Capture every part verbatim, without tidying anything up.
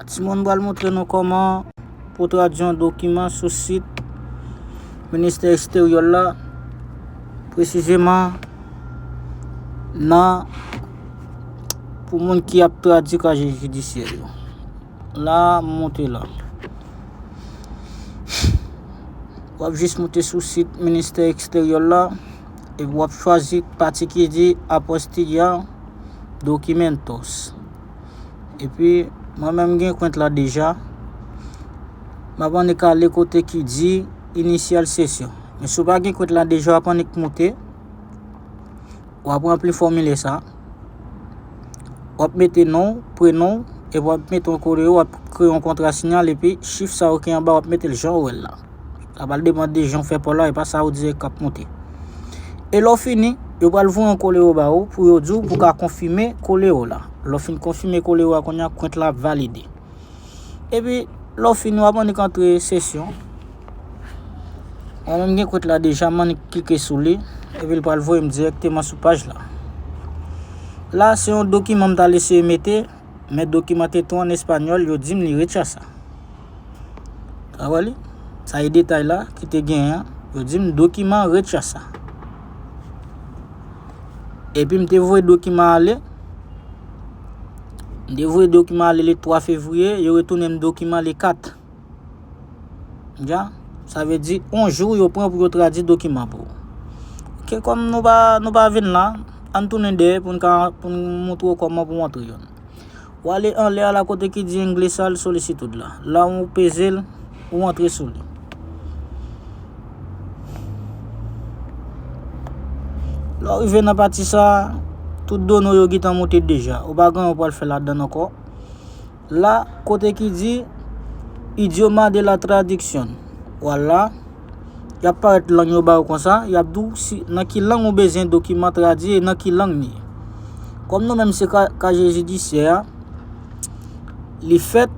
Timoun pral montre nou kòman pou tradui yon dokiman sou sit ministè eksteryè la, presizeman nan pou moun ki ap tradui kaje jidisyè yo. La, m montre la. W ap jis monte sou sit ministè eksteryè la, epi w ap chwazi pati ki di Apostillar Documentos. Epi, mwen menm gen kont la deja. M ap annik ale kote ki di Iniciar sesión. Men si w pa gen kont la deja, w ap annik monte. W ap ranpli fòmilè sa. W ap mete non w, prenon w, epi w ap mete yon kodewo, w ap kreye yon kontra sinyal, epi chif sa yo ki anba, w ap mete l jan w wè l la. Sa pral depann de jan w fè pa w la, e pa sa yo dirèk k ap monte. E lè w fini, yo pral voye yon kodewo ba ou pou yo di w pou w ka konfime kodewo la. Lè w fin konfime kodewo a, kounye a kont la ap valide. Epi, lè w fini, w ap annik antre sesyon. Mwen menm gen kont la deja, m annik klike sou li, epi l pral voye m dirèkteman sou paj la. La, se yon dokiman m t al eseye mete, men dokiman te tou an espanyòl, yo di m li rechasa. Sa wè li? Sa e detay la ki te genyen an. Yo di m dokiman rechasa. Epi m te voye dokiman ale. M te voye dokiman ale le twa fevriye, yo retounen m dokiman le kat. Ja, sa vle di yon jou yo pran pou yo tradui dokiman pou ou. Ok, kòm nou pa, nou pa vin la, ann tounen dèyè pou n ka, pou n montre w kòman pou w antre youn. W ale anlè a la kote ki di Ingresar solicitud la. La ou peze l, ou antre sou li. Lè w rive nan pati sa, tout done w yo gentan monte deja. Ou pa gen anyen w pral fè ladan l ankò. La, kote ki di Idioma de la tradición. W al la, y ap parèt lang yo ba ou konsa, y ap di w si, nan ki lang ou bezwen dokiman tradui e nan ki lang li ye. Kòm nou menm se ka, kaje jidisyè a, li fèt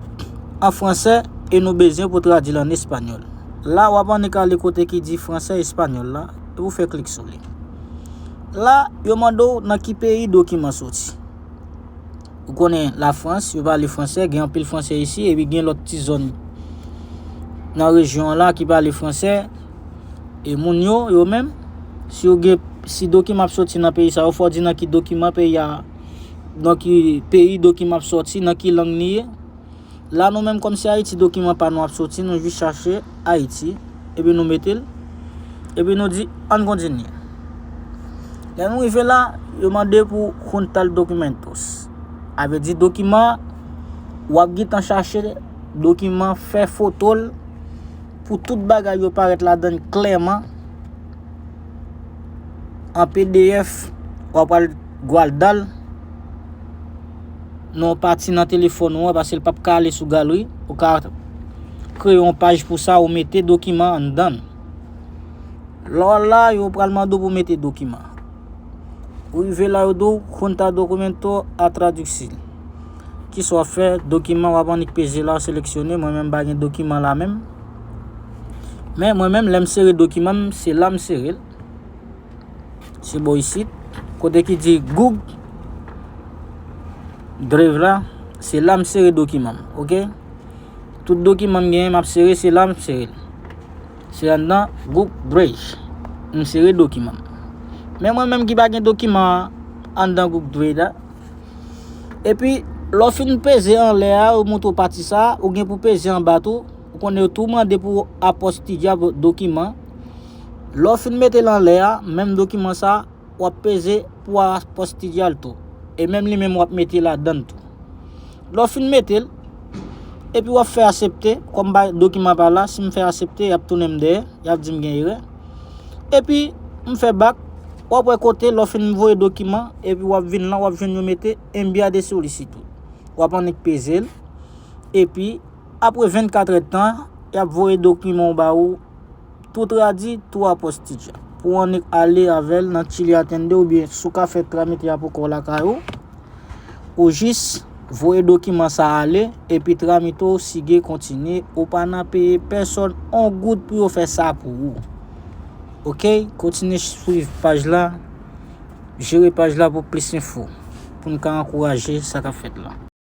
an fransè e nou bezwen pou tradui l an espanyòl. La, w ap annik ale kote ki di fransè espanyòl la, epi w fè klik sou li. La, yo mande w nan ki peyi dokiman soti. Ou konnen Lafrans, yo pale fransè, gen anpil fransè isi, epi gen lòt ti zòn nan rejyon an la ki pale fransè. E moun yo, yo menm, si yo gen, si dokiman ap soti nan peyi sa, yo fò di nan ki dokiman peyi a, nan ki peyi dokiman ap soti, nan ki lang li ye. La nou menm kòm se Ayiti dokiman pa nou ap soti, nou jis chache Ayiti, epi nou mete l, epi nou di ann kontinye. Lè nou rive la, yo mande pou juntar documentos. A vle di dokiman, w ap gentan chache dokiman, fè foto l, pou tout bagay yo parèt ladan l klèman. An P D F, w ap pral gwaldal nan yon pati nan telefòn ou an, paske l p ap ka ale sou galri. Ou ka kreye yon paj pou sa, ou mete dokiman anndan l. Lè w la, yo pral mande w pou mete dokiman. Ou rive la, yo di w juntar documento a traducir. Kisa w ap fè? Dokiman, w ap annik peze la, w seleksyone. Mwen menm, m pa gen dokiman la menm. Men mwen menm, lè m sere dokiman m, se la m sere l. Se bò isit. Kote ki di Google Drive la, se la m sere dokiman m, ok? Tout dokiman m genyen, m ap sere, se la m sere l. Se anndan Google Drive. M sere dokiman m. Men mwen menm ki pa gen dokiman anndan Google Drive la. Epi, lè w fin peze anlè a, yo montre w pati sa, ou gen pou peze anba tou. Ou konnen yo tou mande pou apostilla dokiman. Lè w fin mete l anlè a, menm dokiman sa, w ap peze pou apostilla l tou. E menm li menm w ap mete ladan l tou. Lè w fin mete l, epi w ap fè aksepte, kòm ba dokiman pa la, si m fè aksepte, y ap tounen m dèyè, y ap di m gen erè. Epi, m fè bak, w ap wè kote, lè w fin voye dokiman, epi w ap vin lan, w ap jwenn yo mete envía de solicitud. W ap annik peze l, epi, apre vennkat èdtan, y ap voye dokiman w ba ou, tou tradui, tou apostilla. Pou w annik ale avè l nan Chile Atende oubyen si w ka fè tramite a pou kò w lakay ou, ou jis voye dokiman sa ale, epi tramite w sigue kontinye, ou pa nan peye pèsòn on goud pou yo fè sa pou ou. Ok, kontinye swiv paj la, jere paj la pou plis enfo, pou n ka ankouraje sa k ap fèt la.